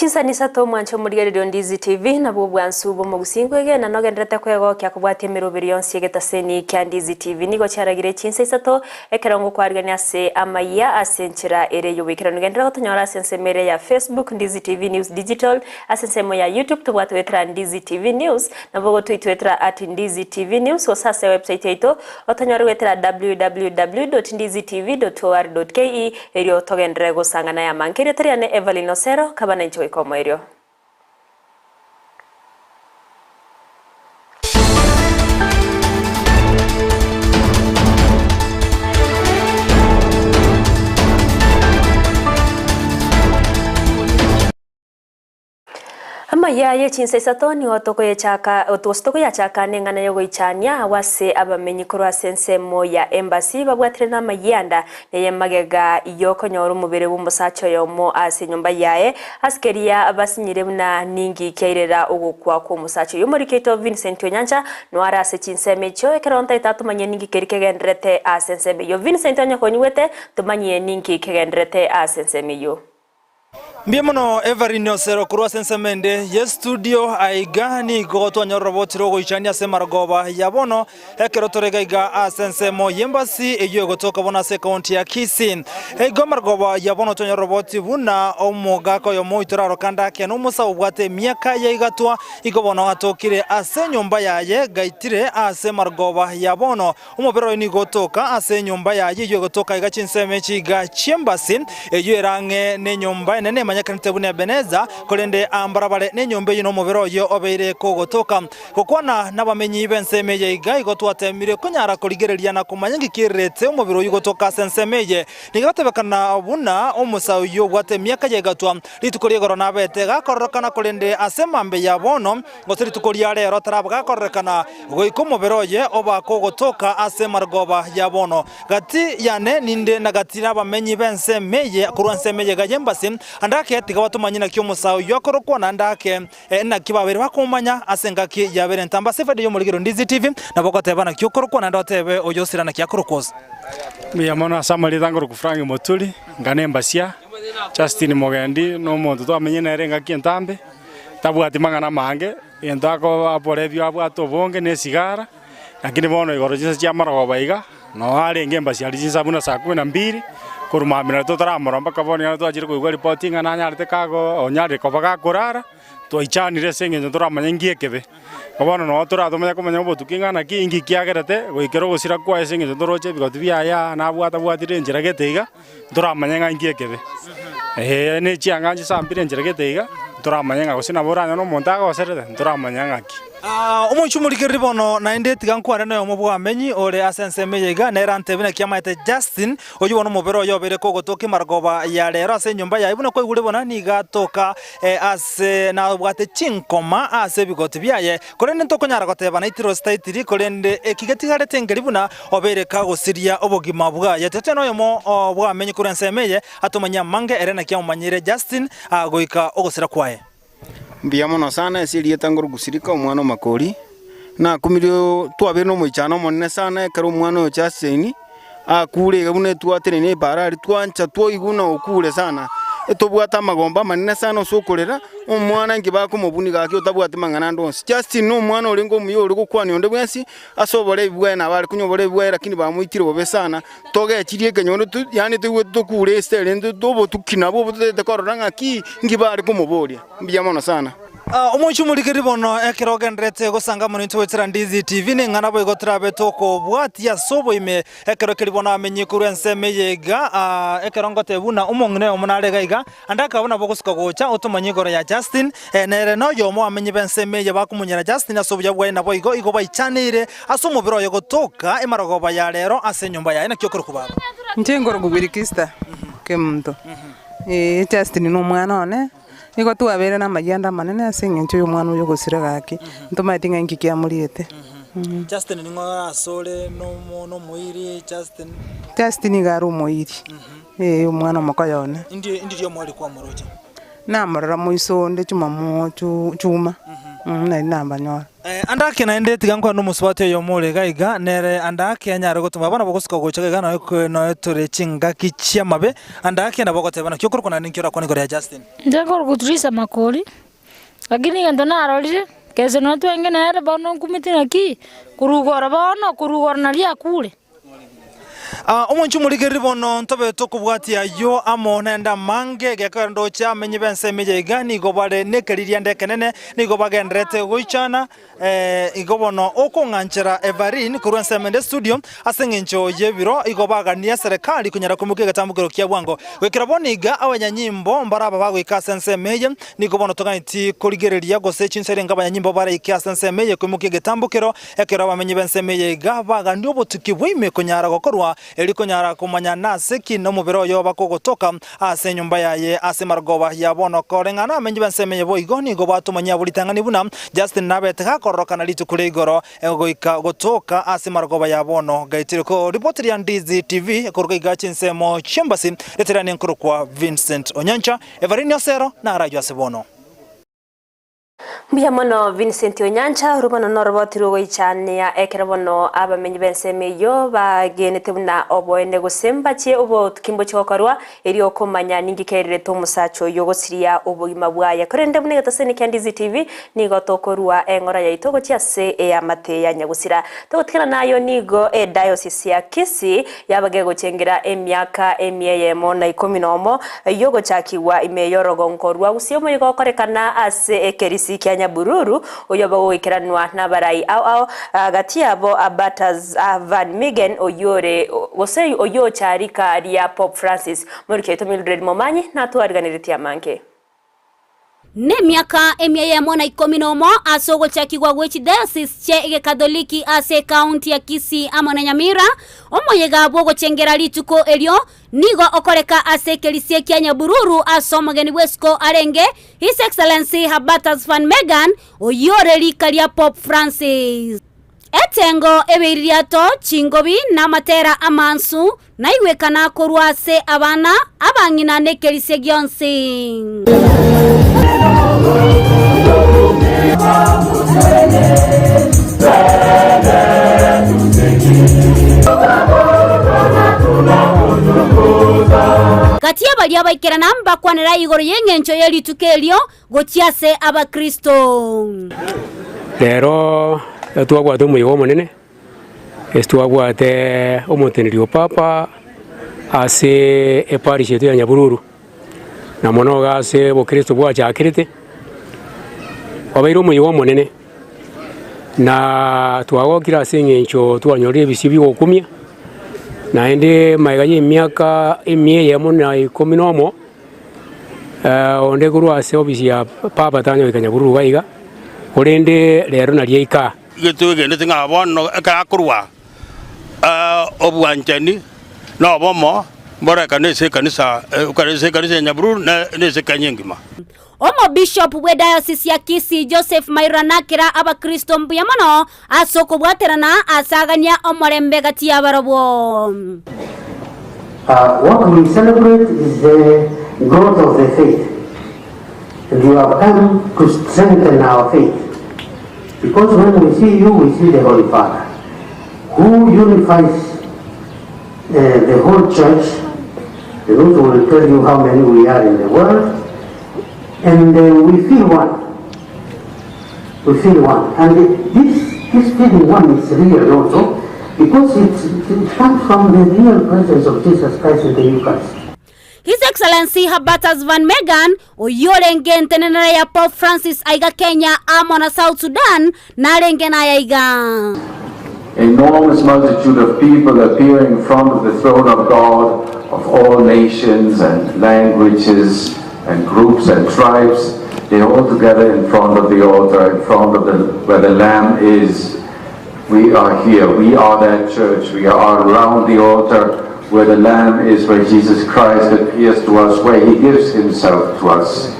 Chinsani isato omwanche omorigereria o Ndizi TV, nabwo obwansu bw'omogusii nkwegena nogenderete kwegokia kobwatia emeroberi yonsi y'egetaseni kia Ndizi TV. Nigo chiaragire chinsa isato ekero ngokwarigania ase amayia ase enchera ere y'oboikeranu. Genderera gotonyora ase ensemo ere ya Facebook Ndizi TV News Digital, ase ensemo ya YouTube tobwate goetera Ndizi TV News, nabo gotoitwetera at Ndizi TV News gose ase ewebsite yaito otonyore goetera www.ndizitv.or.ke Erio togenderere gosang'ana y'amange. Erieta riane Evelyn Osero, kaba nainche goika omoerio. Amayia ye chinsa isato nigo tokoyechaka gose tokoyachaka neng'ana y'ogoichania agwo ase abamenyi korwa ase ensemo ya Embassy babwatire namayianda neye magega y'okonyora omobere bw'omosacha oyomo ase enyomba yaye ase keria basinyire buna ninki kiairera ogokwa kw'omosacha oyio. Omoriki oito Vincent Onyancha noare ase chinsemo echio ekero ntaete atomanyie ninki keria kegendererete ase ensemo eyio. Vincent onye konyigwete tomanyie ninki kegendererete ase ensemo eyio. Mbuya mono Everine Osero korwa ase ensemo ende ye studio aiga nigo twanyorire roboti rogoichania ase emarogoba ya bono ekero tore iga iga ase ensemo y'embasi eyio egotoka bono ase ekaunti ya Kisii. Igo emarogoba ya bono twanyorire roboti buna omogaka oyomo oito oraroka ndake na omosae obwate emiaka ya igatwa igo bono atokire ase enyomba yaye gaitire ase emarogoba ya bono Omobere oye nigo otoka ase enyomba yaye eyio egotoka iga chinsemo echi iga chi'embasi, eyio ere ang'e nenyomba enene emanyekanete buna Ebeneza, korende aa mbarabare nenyomba eyio nomobere oye obeire kogotoka. Gokwana nabamenyi b'ensemo eye iga igo twateemire konyara korigereria na komanya ng'iki kererete omobere oyio gotoka ase ensemo eye. Nigo egotebekana buna omosae oyio obwate emiaka y'egatwa, rituko ri'igoro nabete gakororokana korende ase emambia ya bono, Gose rituko ria reero taraba gakororekana, goika omobere oye obake ogotoka ase emarogoba ya bono. Gati yane ninde na gati nabamenyi b'ensemo eye korwa ensemo eye iga y'embasi, ande ake tiga batomanye naki omosae oyio akorokwa, naende ake naki babeire bakomomanya ase engaki yabeire entambe. Ase efaida y'omorigero Ndizi TV, nabo ogoteba naki okorokwa, naende otebe oyo osira naki akorokwa ose. Mbuya mono ase amarieta nkorokwa Frank Moturi, ngane embasia, Justin Mogendi na omonto twamenyire nere engaki entambe. Tabwati mang'ana amange, egento akoba ebio abwate obonge na esigara, lakini bono igoro chinsa chia amarogoba iga, noo arenge embasi aria chinsa buna saa kumi na mbiri, korwa mambia nario totaramorora mpaka bono ekero twachire koigwa ripoti ng'a nanyarete kago onyarire koba gakorara, twaichanire ase eng'encho ntoramanye nki ekebe. Igo bono noo toratomanye komanya obotuki ng'a naki inki kiagerete, goikera ogosira kwaye ase eng'encho ntoroche ebigoti biaye aa nabwata bwatire enchera gete iga. Ntoramanye ng'a inki ekebe, ee, ne chianga nchisambire enchera gete iga, ntoramanye ng'a gose nabo oranyore omonto agoserete, ntoramanya ng'aki. Omochie omorigereria bono naende tiga nkwane noyomo bw'abamenyi ore ase ensemo eye iga, nere antebie naki amaete Justin, oyio bono omobere oye obeire kogotoka emarogoba ya rero ase enyomba yaye, buna kwaigure bono nigo atoka ase nabwate chinkoma ase ebigoti biaye, korende ntokonyara goteba naitire gose taitiri, korende eki getigarete nkeri buna Obeire kagosiria obogima bwaye. Tete noyomo bw'abamenyi korwa ensemo eye atomanyie amange ere naki amomanyire Justin goika ogosira kwaye. Mbuya mono sana ase erieta ngorogusirika omwana o Makori. Nakumirie twabeire nomoichano omonene sana ekero omwana oyo Justin akure iga buna etwatenene ebara aria twancha twaigwa buna okure sana. Etobwate amagombo amanene sana ase okorera omwana inki bakomobuni gaki otabwati mang'ana ande onsi. Justin nomwana orenge omuya ore gokwania onde bwensi Ase oborebi bwaye nabo are konywa oborebi bwaye, lakini bamoitire bobe sana. Togechirie ekenyoro to yaani toigwete tokure ase erende obotuki nabwo obo totagete korora ng'aki nki bare komoboria. Mbuya mono sana. Omochie omorigereria bono ekero ogendererete gosanga amo naintwe goetera Ndizi TV neng'ana boigo torabe tokobwatia ase oboime ekero keria bono amenyie korwa ensemo eye iga ekero ngotebia buna omong'ina oyomo nare iga iga Ande akaba nabo ogosuka gocha otomanye igoro ya Justin, ee, nere noyomo amenye b'ensemo eye bakomonyera Justin ase obuya bwaye naboigo igo baichaneire ase omobere oye gotoka emarogoba ya rero ase enyomba yaye. Naki okorokwa baba? Inche nkorokwa Birikista Kemunto. Ee, Justin nomwana one, nigo twabeire namayianda amanene ase eng'encho ya omwana oyo ogosira gaki, ntomaeti ng'a inki kiamoriete. Justin ning'o asore nomoiri Justin? Justin iga are omoiri. Ee, omwana omokoyo one. Indi ndiria omwari kwamoroche? Namorora moiso onde chumamo chuma. Nari nabanyora. Ande ake naende tiga nkwane nomosubati oyomo ore iga iga, nere ande ake anyare gotoma abana bogosuka gocha iga iga noe noe tore chingaki chi'amabe, ande ake nabo ogoteba naki okorokwa naende ninki orakwane igoro ya Justin. Inche nkorokwa Teresa Makori, lakini egento narorire, kese nonye twenge nere bono nkumeti naki, korwa igoro bono, korwa igoro naria akure. Omonche omorigereria bono ntobe tokobwatia ayio amo naende amange, gekogera ndoche amenyi b'ensemo eye iga nigo bare nekeririanda ekenene, nigo bagendererete goichana, igo bono okong'anchera Evarin korwa ensemo ende studio ase eng'encho y'ebiro igo baganie eserekari konyara koimokia egetambokero kia bwango. Goikera bono iga abanyanyimbo mbaraba bagoika ase ensemo eye, nigo bono toganetie korigereria gose chinsa erenga abanyanyimbo baraike ase ensemo eye koimokia egetambokero Ekero abamenyi b'ensemo eye iga bagania obotuki bwa ime konyara gokorwa, erio konyara komanya nase ki nomobere oye bakogotoka ase enyomba yaye ase marogoba ya bono. Koreng'ana abamenyi b'ensemo eye boigo nigo batomanyia abwo ritang'ani buna Justin nabete gakororokana rituko ria igoro goika gotoka ase marogoba ya bono. Gaetire ko ripoti ria Ndizi TV koruga iga chinsemo chi'embasi ritarani nkorokwa Vincent Onyancha, Evarine Osero naraywe ase bono. Mbuya mono Vincent Onyancha, orwo bono noroboti rw'ogoichania ekero bono abamenyi b'ensemo eyio bagenete buna oboene gose mbachie obotuki mbochie gokorwa erio okomanya ninki kererete omosacha oyio gosiria obogima bwaye. Korende buna egetaseni kia Ndizi TV nigo tokorua eng'ora yaito gochia ase eamate ya nyagusira. Togotigana nayo nigo ediocese ya Kisii yaba gegochengera emiaka emia eyemo na ikomi nomo y'ogochakigwa ime y'orogongo rwa Gusii omoyega okorekana ase ekerisi kia Nyabururu oyio bagoikeranwa nabarai ao ao gati yabo Abertus van Megen oyio ore gose oyio ocha rika ria Pope Francis. Moruki oito Mildred Momanyi natwariganeretie amange. Nemiaka emia eyemo na ikomi nomo ase ogochakigwa gwe chidiocese chie egekatholiki ase ekaunti ya Kisii amo na Nyamira, omoyega bw'ogochengera rituko erio nigo okoreka ase ekerisia kia Nyabururu ase omogeni bw'esiko arenge His Excellency Hubertus van Megan oyio ore rika ria Pope Francis. Etengo, ebeiririato, chingobi, na amatera amansu naigwekana korwa ase abana, abang'ina, na ekerisia gionsi. Gati y'abaria baikerana mbakwanera igoro y'engencho ye rituko erio gochia ase Abakristo. Rero twabwate omoyega omonene, ase twabwate omoteneneri o Papa ase eparish yaito ya Nyabururu, na mono iga ase obokristo bwachakerete, obeire omoyega omonene, na twagokire ase eng'encho twanyorire ebisio biogokumia, naende magega ya emiaka emia eyemo na ikomi na omo. Onde korwa ase ofisi ya Papa tanya goika Nyabururu iga iga, korende rero nario aika. Igo twegenete ng'a bono ekero akorwa obwanchani na obomo mborekane ase ekanisa ase ekanisa ya Nyabururu na ase Kenya engima. Omobishop bw'Ediocese ya Kisii Joseph Mairura nakera abakristo mbuya mono ase okobwaterana ase agania omorembe gati y'abarobwo. What we celebrate is the growth of the faith and you have come to strengthen our faith because when we see you we see the Holy Father who unifies the whole church and also will tell you how many we are in the world and we feel one we feel one and this this feeling one is real also because it, it comes from the real presence of Jesus Christ in the Eucharist. His Excellency Hubertus van Megan, oyio orenge entenenera ya Pope Francis aiga Kenya amo na South Sudan, narenge naye aiga. Enormous multitude of people appear in front of the throne of God of all nations and languages and groups and tribes, they all together in front of the altar, in front of the where the Lamb is. We are here, we are that church, we are around the altar where the Lamb is, where Jesus Christ appears to us, where he gives himself to us.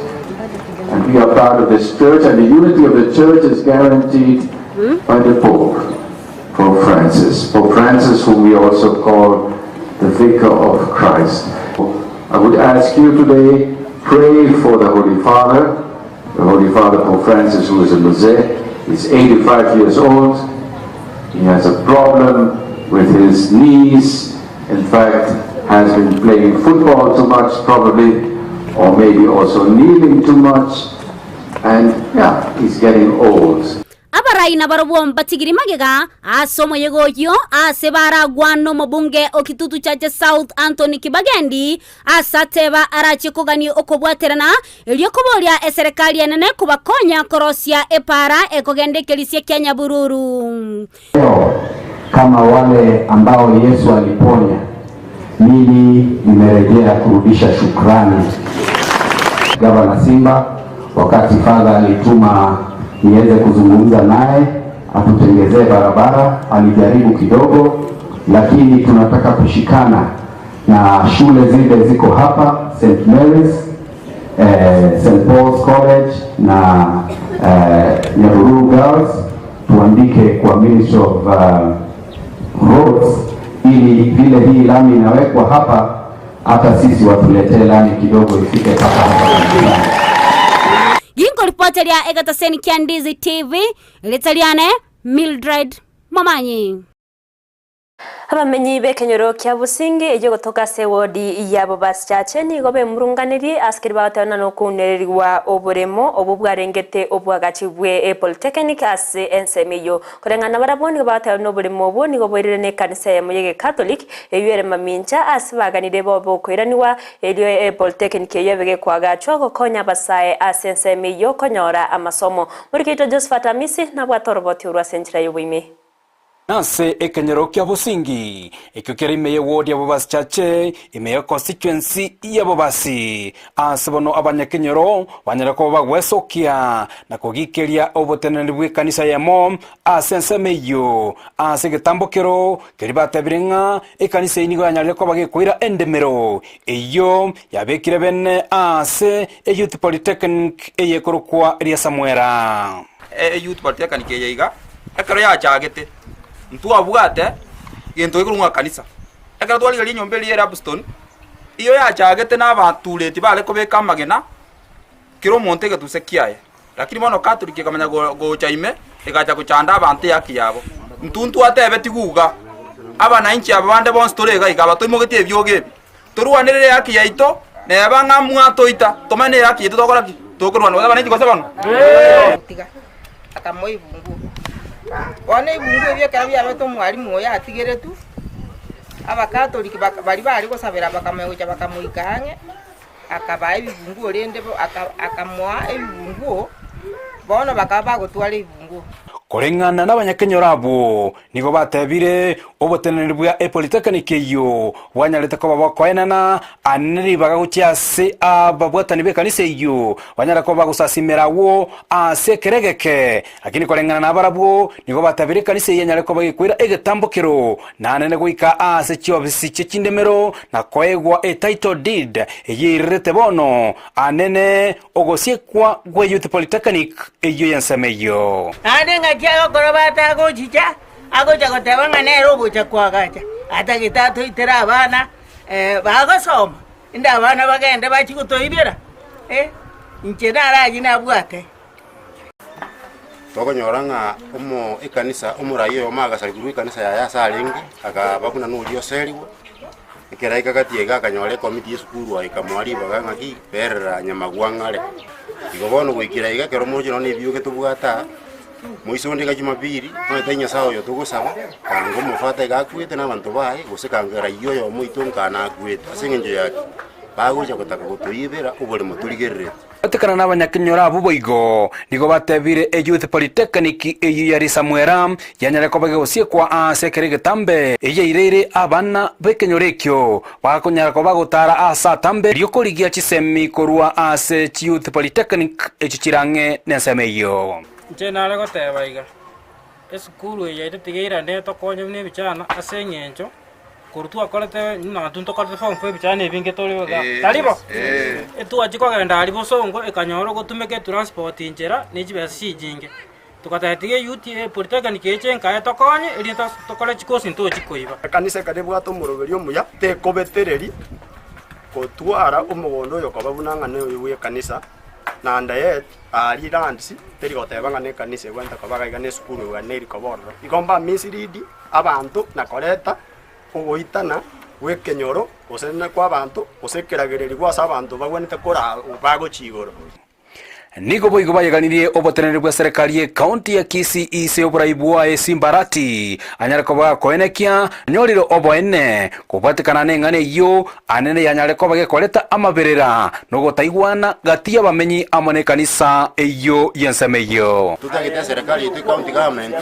And we are part of this church, and the unity of the church is guaranteed by the Pope, Pope Francis. Pope Francis, whom we also call the Vicar of Christ. I would ask you today, pray for the Holy Father. The Holy Father Pope Francis, who is a Mzee, is 85 years old. He has a problem with his knees. In fact, has been playing football too much probably, or maybe also kneeling too much. And yeah, he's getting old. Abarai nabarobwo mbatigiri magega ase omoyega oyio ase baragwane omobunge o Kitutu Chache South Anthony Kibagendi ase ateba arache kogania okobwaterana erio koboria eserekari enene kobakonya korosia epaara ekogenda ekerisia kia Nyabururu. Leo kama wale ambao Yesu aliponya, mimi nimerejea kurudisha shukrani. Gavana Simba, wakati Father alituma niweze kuzungumza naye atutengezee barabara, alijaribu kidogo, lakini tunataka kushikana na shule zile ziko hapa St Mary's, St Paul's College na Nyahururu Girls, tuandike kwa Ministry of Roads ili vile hii lami inawekwa hapa, hata sisi watuletee lami kidogo ifike mpaka hapa kanisani. Ginkoripoteria egetaseni kia Ndizi TV, erieta riane Mildred Momanyi. Abamenyi b'ekenyoro kia Businge eyio gotoka ase ewodi ya Bobasi Chache nigo bemurunganirie ase keria bagoteba na nokounererigwa oboremo obwo bwarengete obwagachi bwe Polytechnic ase ensemo eyio. Koreng'ana barabwo nigo bagoteba na oboremo obwo nigo boirire na ekanisa eyemo ya Egecatholic eyio ere mamincha ase baganire bobe okoiraniwa erio Polytechnic eyio ebe gekoagachwa gokonya abasae ase ensemo eyio konyora amasomo. Morikeito Josephat Amisi nabwate oroboti orwo ase enchera y'oboime. Nase ekenyoro kia Bosingi, ekio kere ime y'ewodi ya Bobasi Chache, ime ya constituency ya Bobasi. Ase bono abanyakenyoro banyare koba bagwesokia na kogikeria oboteneneri bw'ekanisa eyemo ase ensemo eyio. Ase egetambokero keria batebire ng'a ekanisa eyio nigo yanyarire koba gekoira endemero eyio yabekire bene ase eYouth Polytechnic eyekorokwa ria Samuera. Eyouth Polytechnic eye iga, ekero yachagete, ntwabwate gento gekorwa ng'a kanisa. Ekero twarigereria enyomba eria ya Rapstone, eywo yachagete na abatureti bare kobeka amagena, kera omonto egetuse kiaye. Lakini bono Catholic ekamanya go gocha ime, egacha gochanda abanto ehaki yabo. Intwe ntwatebetigwe iga, abananchi aba bande bonsi tore iga iga, aba toimogetie ebiogo ebi, Torwanerere ehaki yaito, neba ng'a mwatoita, tomanye nehaki yaito togokora ki? Tokorwana. Gose abananchi gose bono? Tiga, akamoa ebunguo. Bono ebunguo ebio ekero biabete omwalimu oyo atigeretwe, abakatoliki baka baria bare gosabera bakamanya gocha bakamoika ang'e, akabaa ebibunguo rende bo aka akamoa ebibunguo, bono bakaba bagotwara ebibunguo. Koreng'ana nabanyakenyoro abwo, Nigo batebire, Oboteneneri bwa epolitekiniki eyio bwanyarete koba bokoenana ane ribaga gochia ase ababwatani b'ekanisa eyio, banyare koba bagosasimera agwo ase ekero egeke. Lakini koreng'ana nabarabwo, nigo batebire ekanisa eyio enyare koba gekoira egetambokero nanene goika ase chiofisi chie chindemero na koegwa etitle deed eyio eirerete bono anene Ogosiekwa gwe Youth Polytechnic eyio y'ensemo eyio. Naende ng'aki agokora batagochicha, agocha goteba ng'a nere ogocha koagacha, atagete atoitere abana bagosoma, inde abana bagende bachie gotoibera, inche naro ayio nabwate. Tokonyora ng'a omo ekanisa omorai oyomo agasarigwa korwa ekanisa yaye ase arenge, akaba buna noria oserigwe, Ekero aika gati iga akanyora ekomiti y'esukuru aye ekamoa ribaga ng'aki, Berera nyamagwa ng'are. Igo bono goikera iga ekero moroche nonya na ebioge tobwate aa, moise onde iga Jumapili, onye tari Nyasae oyo togosaba, kanga omofata iga akwete na abanto baye, gose kanga raia oyomo oito nkaa nakwete. Ase eng'encho ya ki? Bagocha gotaka gotoibera oboremo torigerereti. Gotekana nabanyakenyoro abwo boigo nigo batebire eYouth Polytechnic eyio ya Risamwera yanyare koba egosiekwa aase ekero egetambe eyaireire abana b'ekenyoro ekio bakonyara koba bagotara aase atambe erio korigia chisemi korwa ase chiYouth Polytechnic echio chire ang'e nensemo eyio. Inche nare goteba iga, esukuru eye yaito tiga eirane tokonye buna ebichana ase eng'encho. Korwa twakorete buna intwe ntokorete form four ebichani ebinge tore iga, tari bo? Etwachia kogenda aria bosongo ekanyora ogotumeka etransport inchera ne chibesa chinyinge. Togateba tiga eyouth polytechnic eche nkaye etokonye erinde tokore chikosi ntochi koiba. Ekanisa ekero ebwate omoroberi omuya tekobetereri gotwara omogondo oyo koba buna ng'a noyo bw'ekanisa. Naende yet aaria lands teri goteba ng'a nekanisa egwenerete koba iga iga na esukuru egwenerete koba ororo. Igo mba mislead abanto na koreta ogoitana gwa ekenyoro gose na kwa abanto gose ekeragererio ase abanto bagwenerete koraa bagochia igoro. Nigo boigo bayeganirie oboteneneri bwa serikali ye county ya Kisii ise oborai bwaye Simbarati anyare koba gakoenekia anyorire oboene kobwatekana neng'ana eyio anene yanyare koba gekoreta amaberera na ogotaigwana gati y'abamenyi amo nekanisa eyio y'ensemo eyio. Totagete eserekari yaito ecounty government,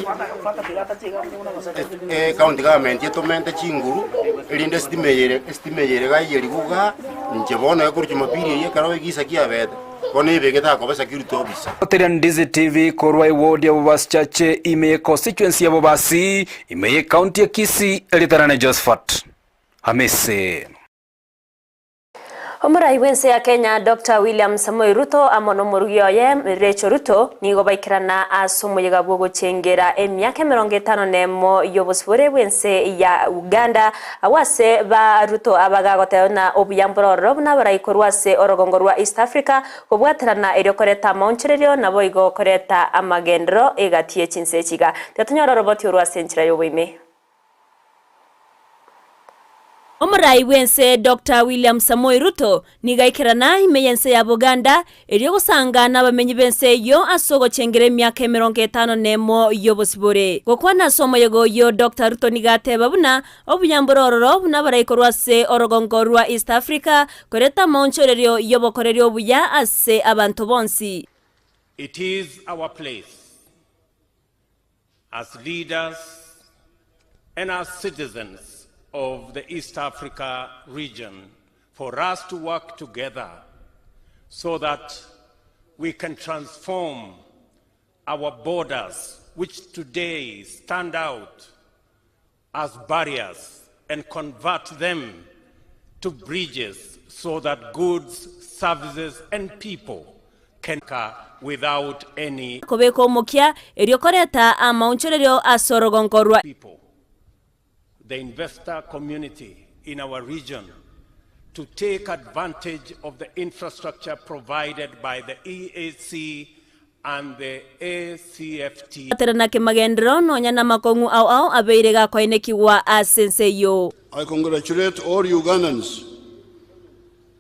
ecounty government etomente chinguru erinde esitima eye ere esitima eye ere iga eyerigwe igaa, inche bono ekorwa jumapili eyio ekero egisa kiabete, bono ebegete akoba security officer. Oteria Ndizi TV korwa eward ya Bobasi Chache ime ye constituency ya Bobasi ime ye county ya Kisii eritanane Josephat Hamisi. Omorai bw'ense ya Kenya Doctor William Samoei Ruto amo nomorugi oye Rachel Ruto nigo baikerana ase omoyega bw'ogochengera emiaka emerongo etano nemo y'obosibore bw'ense ya Uganda agwo ase ba Ruto aba gagoteba buna obuya mbore ororo buna abarai korwa ase orogongo rwa East Africa kobwaterana erio koreta amaonchorerio naboigo koreta amagenderero egati ye chinse echi iga. Tiga tonyore oroboti orwo ase enchera y'oboime. Omorai bw'ense Doctor William Samoei Ruto nigo aikerana ime y'ense ya Buganda erio gosanga nabamenyi b'ense eyio ase ogochengera emiaka emerongo etano nemo y'obosibore. Gokwana ase omoyega oyio Doctor Ruto nigo ateba buna obuya mbore ororo buna abarai korwa ase orogongo rwa East Africa koreta amaonchorerio y'obokoreri obuya ase abanto bonsi. It is our place as leaders and as citizens of the East Africa region for us to work together so that we can transform our borders, which today stand out as barriers, and convert them to bridges so that goods, services, and people can without any Kobeka omokia, erio koreta amaonchorerio ase orogongo rwa. people, the investor community in our region to take advantage of the infrastructure provided by the EAC and the ACFT. Gwaterana kemagenderero nonya namakong'u ao ao abeire gakoenekigwa ase ense eyio. I congratulate all Ugandans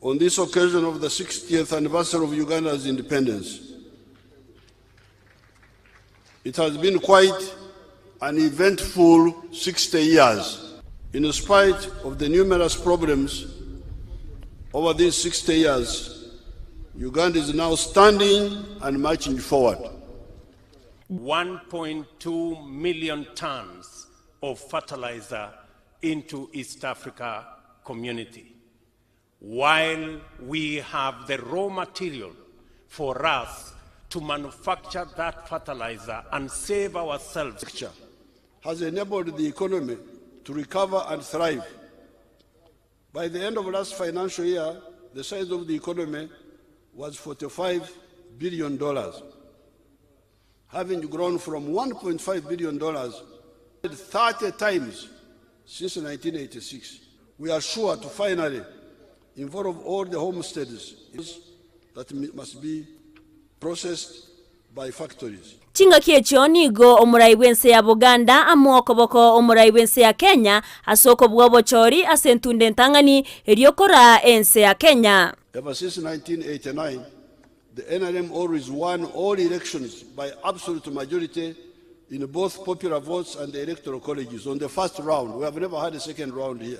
on this occasion of the 60th anniversary of Uganda's independence. It has been quite an eventful 60 years. In spite of the numerous problems over these 60 years, Uganda is now standing and marching forward. 1.2 million tons of fertilizer into East Africa community, while we have the raw material for us to manufacture that fertilizer and save ourselves. Has enabled the economy to recover and thrive. By the end of last financial year, the size of the economy was $45 billion, having grown from $1.5 billion 30 times since 1986. We are sure to finally involve all the homesteads that must be processed by factories. Chingaki echio nigo omorai bw'ense ya Buganda amoe okoboko omorai bw'ense ya Kenya ase okobua obochori ase entunda entang'ani erio koraa ense ya Kenya. Ever since 1989, the NRM always won all elections by absolute majority in both popular votes and the electoral colleges on the first round. We have never had a second round here.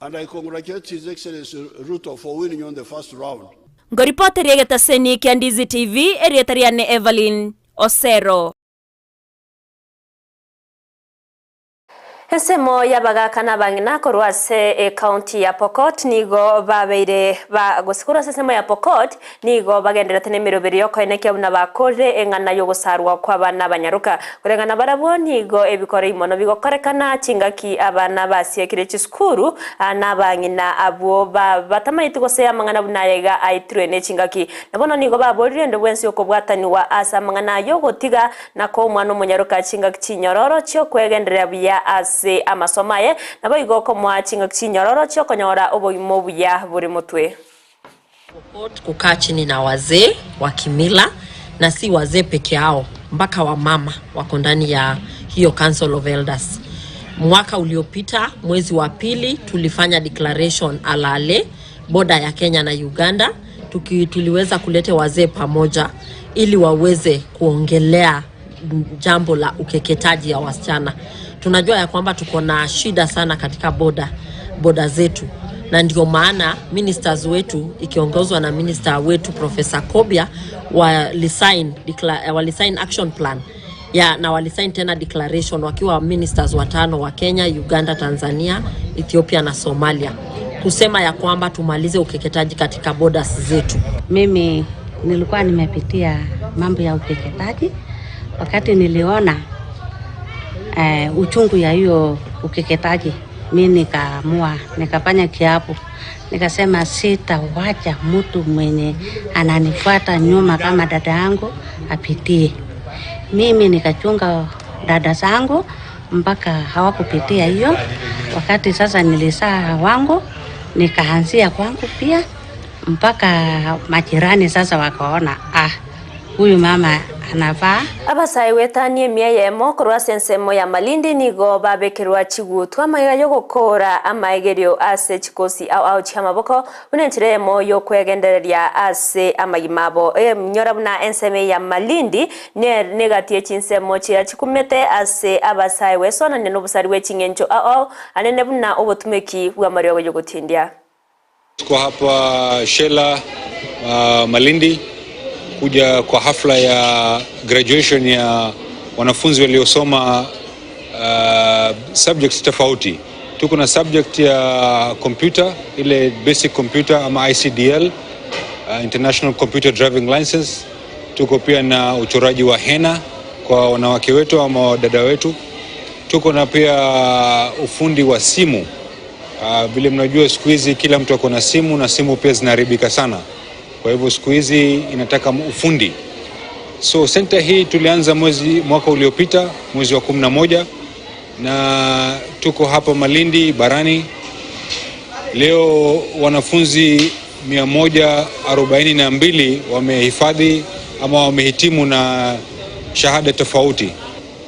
And I congratulate His Excellency Ruto for winning on the first round. Ngoripoteria egetaseni kia Ndizi TV, erieta riane Evelyn Osero. Ensemo y'abagaaka na abang'ina korwa ase ecounty ya Pokot nigo babeire ba gose korwa ase ensemo ya Pokot nigo bagendererete nemeroberi y'okoenekia buna bakorire eng'ana y'ogosarwa kw'abana abanyaroka. Koreng'ana barabwo nigo ebikoro imono bigokorekana chingaki abana basiekire chisukuru na abang'ina abwo ba batamaeti gose amang'ana buna aya iga aitirwe ne chingaki. Na bono nigo baborire ende bwensi okobwatanigwa ase amang'ana ayio gotiga na koa omwana omonyaroka chingaki chinyororo chi'okwegendereria buya ase amasomo aye, naboigo komoa chingaki chinyororo chi'okonyora obogima obuya bore motwe. Kukaa chini na wazee wa kimila na si wazee peke yao, mpaka wamama wako ndani ya hiyo Council of Elders. Mwaka uliopita mwezi wa pili tulifanya declaration Alale, boda ya Kenya na Uganda, tuki, tuliweza kuleta wazee pamoja ili waweze kuongelea jambo la ukeketaji ya wasichana. Tunajua ya kwamba tuko na shida sana katika boda boda zetu, na ndio maana ministers wetu ikiongozwa na minister wetu Professor Kobia walisign, decla- walisign action plan ya na walisign tena declaration wakiwa ministers watano wa Kenya, Uganda, Tanzania, Ethiopia na Somalia kusema ya kwamba tumalize ukeketaji katika borders zetu. Mimi nilikuwa nimepitia mambo ya ukeketaji. Wakati niliona eh, uchungu ya hiyo ukeketaji, mi nikaamua nikafanya kiapo, nikasema sitawacha mtu mwenye ananifuata nyuma kama dada yangu apitie. Mimi nikachunga dada zangu mpaka hawakupitia hiyo. Wakati sasa nilisaa wangu, nikaanzia kwangu pia mpaka majirani sasa wakaona, ah, huyu mama anafaa Abasae wetanie emieyemo korwa ase ensemo ya Malindi nigo babekerwa chigutwa amaiga yogokora amaegerio ase chikosi ao ao chiamaboko buna enchera eyemo yokwegendereria ase amagima abo enyora buna ensemo ya Malindi ne negatie chinsemo chiria chikumete ase abasae wesonania na obosari bwa eching'encho ao ao anene buna obotumeki bwa amariogo yogotindia. Tuko hapa Shela Malindi kuja kwa hafla ya graduation ya wanafunzi waliosoma subjects tofauti. Tuko na subject ya computer, ile basic computer ama ICDL, International Computer Driving License. Tuko pia na uchoraji wa hena kwa wanawake wetu ama dada wetu. Tuko na pia ufundi wa simu. Vile mnajua siku hizi kila mtu ako na simu na simu pia zinaharibika sana, kwa hivyo siku hizi inataka ufundi. So center hii tulianza mwezi mwaka uliopita mwezi wa 11 na tuko hapa Malindi barani leo. Wanafunzi 142 wamehifadhi ama wamehitimu na shahada tofauti.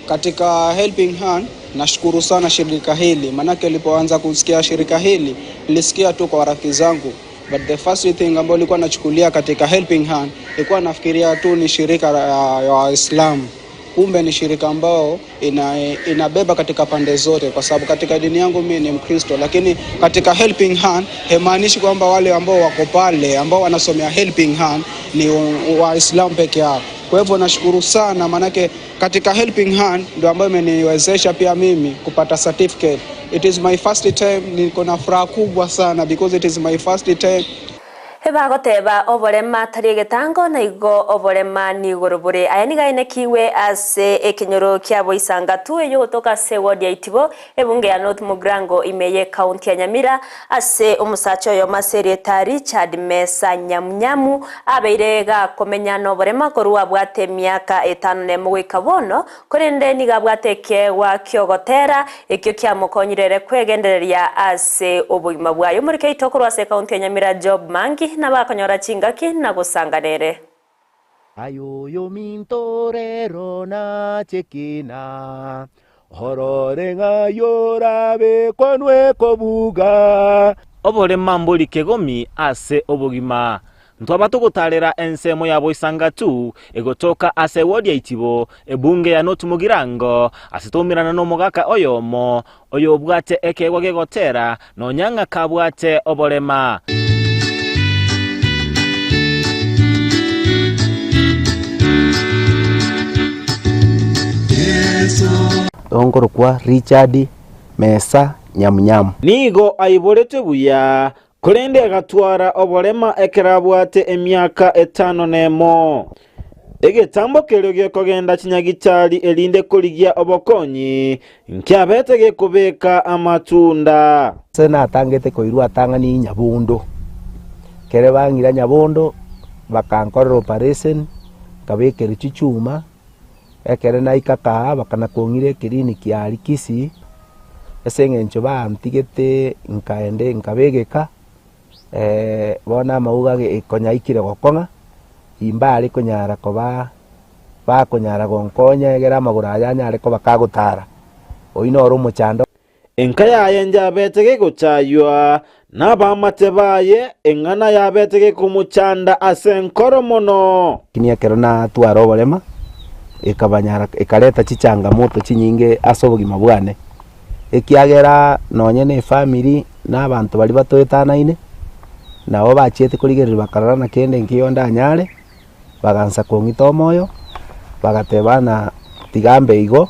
Katika Helping Hand nashukuru sana shirika hili, maanake nilipoanza kusikia shirika hili nilisikia tu kwa rafiki zangu, but the first thing ambayo nilikuwa nachukulia katika Helping Hand ilikuwa nafikiria tu ni shirika ya Waislamu, kumbe ni shirika ambao ina, inabeba katika pande zote, kwa sababu katika dini yangu mimi ni Mkristo, lakini katika Helping Hand haimaanishi kwamba wale ambao wako pale ambao wanasomea Helping Hand ni Waislamu peke yao. Kwa hivyo nashukuru sana, maanake katika Helping Hand ndio ambayo imeniwezesha pia mimi kupata certificate. It is my first time, niko na furaha kubwa sana because it is my first time. Ebagoteba oborema tari egetango na igo oborema niigoro bore aya niga aenekiwe ase ekenyoro kia Boisanga tu eyo gotoka ase ward ya Itibo ebunge ya North Mugirango ime ye county ya Nyamira ase omosacha oyomo ase erieta Richard Mesa Nyamunyamu abeire gakomenya na oborema korwa abwate emiaka etano na emo goika bono korende niga abwate ekeegwa kiogotera ekio kiamokonyire ere kwegendereria ase obogima bwaye omorike oito korwa ase county ya Nyamira Job Mangi na bakonyora chingaki na gosanganere. Ayoyo mintorero na chekina horore ng'ayora bekonwe kobuga Oborema mbori kegomi ase obogima ntwaba togotarera ensemo ya Boisangatu egotoka ase ward ya Itibo ebunge ya North Mugirango ase toumirana na omogaka oyomo oyo obwate ekeegwa gegotera nonya ng'a kabwate oborema. Onkorokwa Richard Mesa Nyamunyamu. Nigo aiboretwe buya, korende agatwara oborema ekero abwate emiaka etano nemo. Egetambo kerio gekogenda chinyagitari erinde korigia obokonyi, nkiabete gekobeka amatunda. Ase natangete koirwa atang'ani Nyabondo, ekere bang'ira Nyabondo bakankorera operation, nkabekerwa chichuma, ekere naika kaa bakana kong'ira eclinic aria Kisii, ase eng'encho bantigete nkaende nkabegeka, Bono amauga konya aikire gokong'a, imbare konyara koba bakonyara gonkonya egere amagoro aya anyare koba kagotara. Oyio noro omochando. Enka yaye njabete gegochaywa, na abaamate baye eng'ana yabete gekomochanda ase enkoro mono. Lakini ekero natwara oborema, ekabanyara ekareta chichangamoto chinyinge ase obogima bwane, ekiagera nonye na efamiri na abanto baria batoetanaine, nabo bachiete korigereria bakarora na kende nkiyo ndanyare, bagansa kong'ita omoyo, bagateba ng'a tiga mbe igo.